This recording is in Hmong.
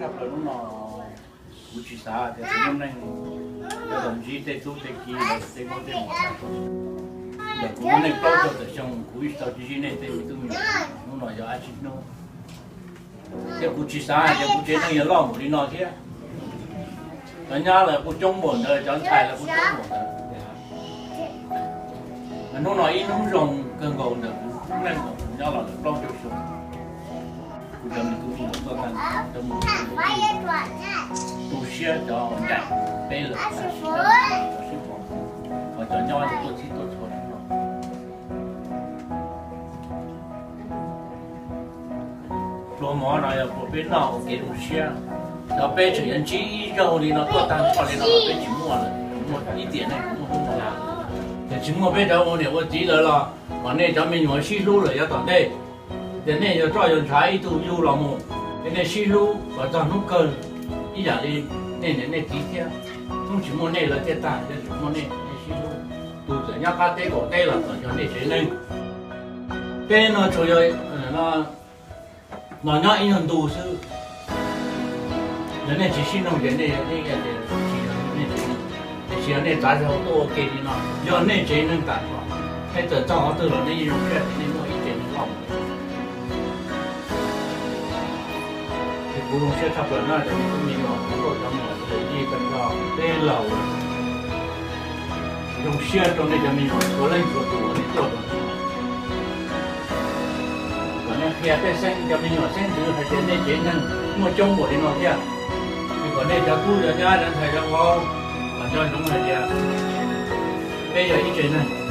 Tshaj plaws hnub no kuv tsis xav tias kuv lub neej yuav tau ntsib tej tub tej ki los tej muaj tej muam. Ntawm kuv lub neej plaub caug tawm xyoo kuv ib tsis tau ntsib nej tej me tub me nyuam, hnub no yog dab tsi hnub. Thiab kuv tsis xav hais tias kuv tsev neeg yuav loj npaum li no thiab. Cov nyab lawv kuj coob npaum ntawd, cov ntxhais lawv kuj coob npaum ntawd. Hnub no ib hnub zoo kawg nkaus ntawm kuv lub neej uas kuv nyob los lawm plaub caug xyoo. Kuv cov me tub me nyuam tuaj tag, cov mus tu siab cov ncaim peb lawm, cov sib pom, ho cov nyob tuaj txhij tuaj txhua no. Pluas mov no yog pluas peb noj ua kev zoo siab. Cov peb tseem yuav ntsib ib zaug li no tuaj tag nrho li no los peb tsis muaj lawm, muaj ib tiam neej muaj hnub no. Ces tsis muaj peb cov ua niam ua txiv lawm los kom nej cov me nyuam sib hlub lawm yav tom ntej. Ces nej yuav roj yuav ntshav ib tug yug los mus, es nej sib hlub kom txog hnub kawg ib yam li nej niam nej txiv thiab. Hnub tsis muaj nej lawv thiaj tag, yog tsis muaj nej, nej sib hlub. Tus txawm nyob qab teb qaum teb los kom yog nej tsev neeg. Peb no tsuas yog no nyob ib nyuag ntu xwb. Yog nej tsis sib noog ces nej, nej tias tsis yog nej tsev neeg, tiam sis yog nej txav zog tuaj ua ke li no, yog nej tsev neeg tag nrho, nej txawm txog qhov twg los nej yeej zoo siab tias nej muaj ib tsev neeg loj. Ces kuv zoo siab tshaj plaws na, cov me tub me nyuam, cov nkauj cov muam, cov yij cov nco, peb laus lawm. Zoo siab rau nej cov me nyuam txhua leej txhua tus uas nej tuaj rau. Kom nej qhia peb xeeb cov me nyuam xeeb ntxwv hais tias nej tsev neeg muaj coob npaum li no thiab. Es kom nej cov tub cov nyab cov ntxhais cov vauv kom nco ntsoov hais tias peb yog ib tsev neeg.